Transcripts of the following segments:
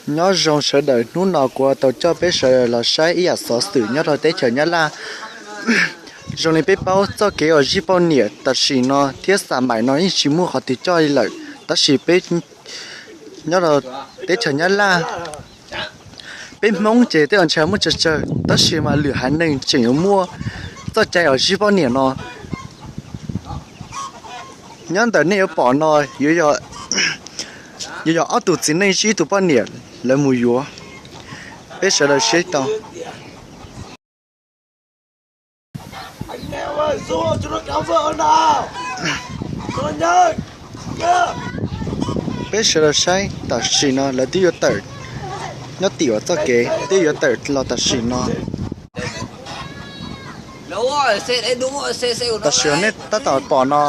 Nyob zoo sawv daws, hnub no kuv tau coj peb sawv daws los saib ib yam xov xwm nyob rau teb chaws Nyab Laj. Zoo li peb paub, txoj kev uas zij poj niam tam sim no thiab xa mais no yeej tsis muaj qhov twg coj li lawm, tab sis peb nyob rau teb chaws Nyab Laj, peb Hmoob ces tej zaum ntshe muaj tsawg tsawg, tab sis mas lwm haiv neeg tseem yuav muaj txoj cai uas zij poj niam no. Nyob ntawm nej yuav pom no yuav yog ob tug txiv neej zij ib tug poj niam lawv mus yuav. Peb sawv daws saib tau. Peb sawv daws saib, tam sim no lawv twb yuav tawm nyob tim uas txoj kev, twb yuav tawm los tam sim no. Tam sim nej tab tom pom no,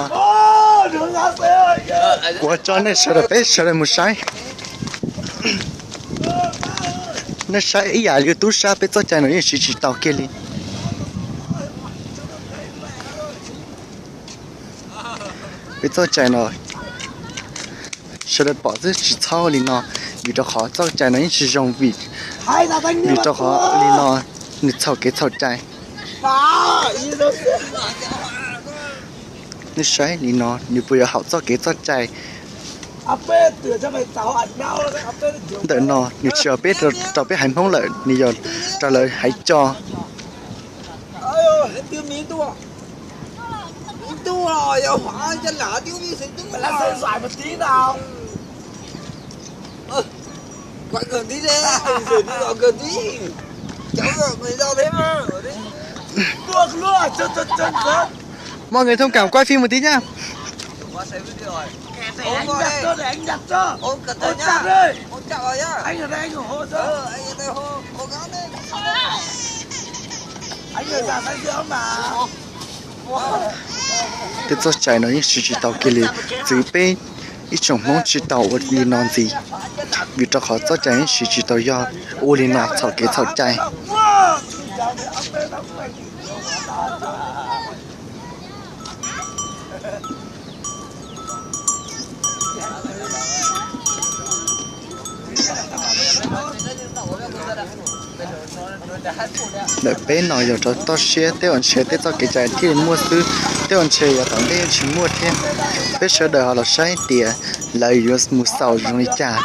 kuv tso nej sawv daws, peb sawv daws mus saib. Nej saib ib yam li tub sab, peb txoj cai no yeej siv tsis tau kiag li. Peb txoj cai no sawv daws pom xwb, tsis txhob li no, vim rau qhov txoj cai no yeej tsis zoo, vim, vim rau qhov li no nws txhaum kev txhaum cai. Nej saib li no nws puas yuav haum txoj kev txoj cai? Ntawm no nws tsis yog peb, rau peb haiv Hmoob lawm, nws yog rau lawv haiv co. Mọi người thông cảm quay phim một tí nhá. Tej txoj cai no yeej siv tsis tau kiag li, txwv peb ib tsoom Hmoob tsis tau ua li no ntxiv, vim rau qhov txoj cai yeej siv tsis tau, yog ua li no txhaum kev txhaum cai. Ntawm peb no yog rau toj siab, tej uas ntshe tej txoj kev cai thiaj li muaj xwb, tej uas ntshe yav tom ntej tsis muaj thiab. Peb sawv daws ho los saib tias lawv yuav mus xaus zoo li cas.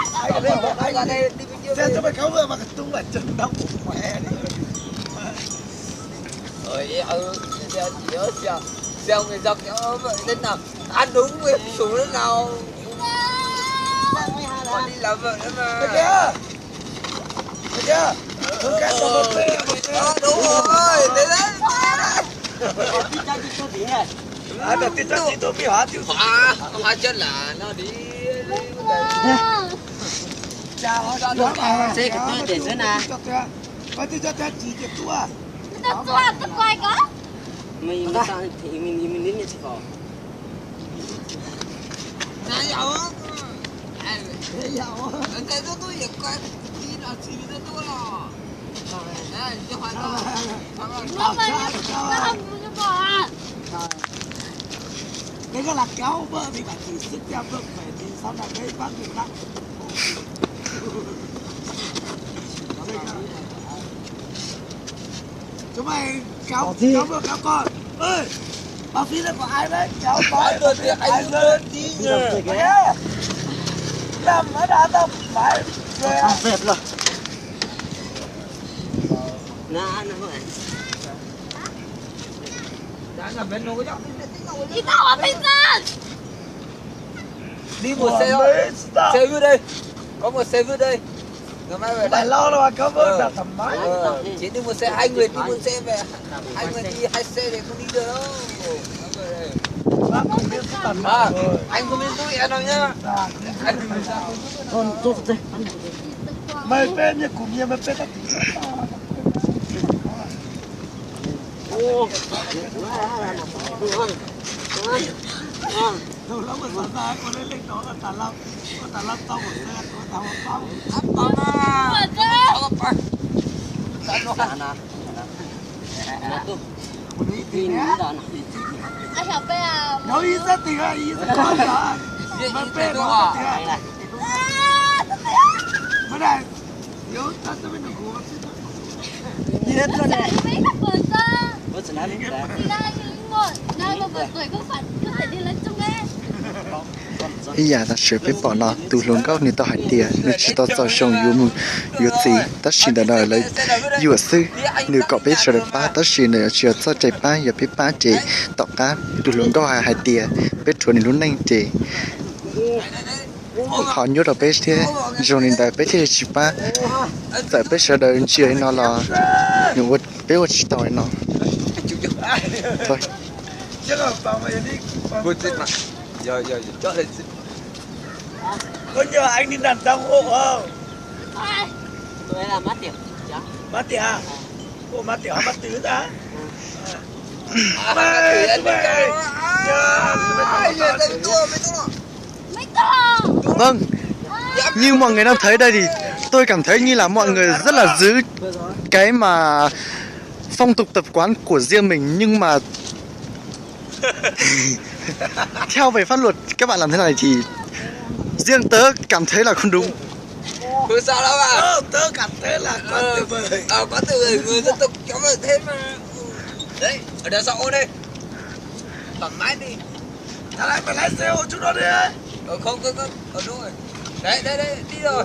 Cái đó là cáo bơ thì bạn thử sức cho bơ khỏe thì sau này mới bác người ta. Chúng mày cáo, cáo bơ cáo con. Ơi, báo phí là của ai đấy? Cáo bơ, ai lên tí nhỉ? Nằm ở đó tao phải về. Ăn dệt rồi. Nè, ăn rồi. Đi mua xe không? Xe ướt đây. Có mua xe ướt đây. Rồi mai về. Mày lo đâu mà có mua, tao thầm mái. Ờ, chỉ đi mua xe, hai người đi mua xe về. Hai người đi, hai xe thì không đi được đâu. Bác không biết tao thầm mái rồi. Anh không biết túi em đâu nhá. Anh không biết sao. Con tốt thế. Mày bên như cục nhiều mày bên tao. Ib yam tam sim peb pom no, tus hluas nkauj nws tau hais tias nws tsis tau txaus xyoo yuav mus yuav txiv, tab sis ntawm no lawv yuam xwb, nws kom peb sawv daws pab, tab sis nws tsis yog txoj cai pab, yog peb pab ces tom qab tus hluas nkauj hais tias peb rhuav nws lub neej ces ho nyuaj rau peb thiab. Zoo li ntawd peb thiaj li tsis pab. Txawm peb sawv daws ntsia li no los nws ua, peb ua tsis tau li no. Vâng, như mọi người đang thấy đây thì tôi cảm thấy như là mọi người rất là giữ cái mà phong tục tập quán của riêng mình, nhưng mà theo về pháp luật các bạn làm thế này thì riêng tớ cảm thấy là không đúng. Không sao đâu ạ. Ờ, tớ cảm thấy là quá tuyệt vời. Ờ, quá tuyệt vời, người dân tộc chống được thế mà. Đấy, ở đằng sau ô đi. Thoải mái đi. Thằng này mày lái xe ôm chúng nó đi. Ờ, không, không, không. Ờ, đúng rồi. Đấy, đấy, đấy, đi rồi.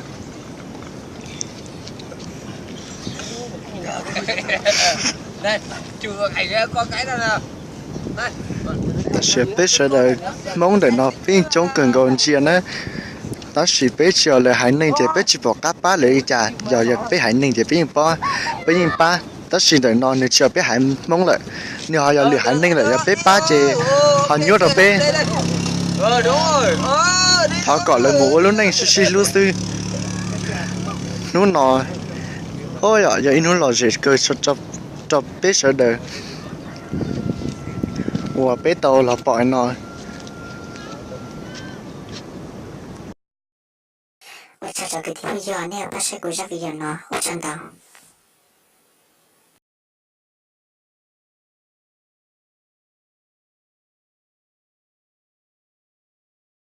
Đây, chụp hình cho con cái nào nào. Tab sis peb sawv daws Hmoob ntawm no peb yeej coob kawg nkaus ntsia na. Tab sis peb tsis yog lawv haiv neeg ces peb tsis pom qab pab lawv li cas, yog, yog peb haiv neeg ces peb yeej pab, peb yeej pab. Tab sis ntawm no nws tsis yog peb haiv Hmoob lawm, nws ho yog lwm haiv neeg lawm, yog peb pab ces ho nyuaj rau peb. Thov kom lawv mus ua lub neej sib sib hlub xwb. Hnub no, o, yog ib hnub lom zem kawg rau peb sawv daws uas peb tau los pom no. Ua tsaug rau kwv tij phooj ywg nej pab saib kuv zaj video no, ua tsaug ntau.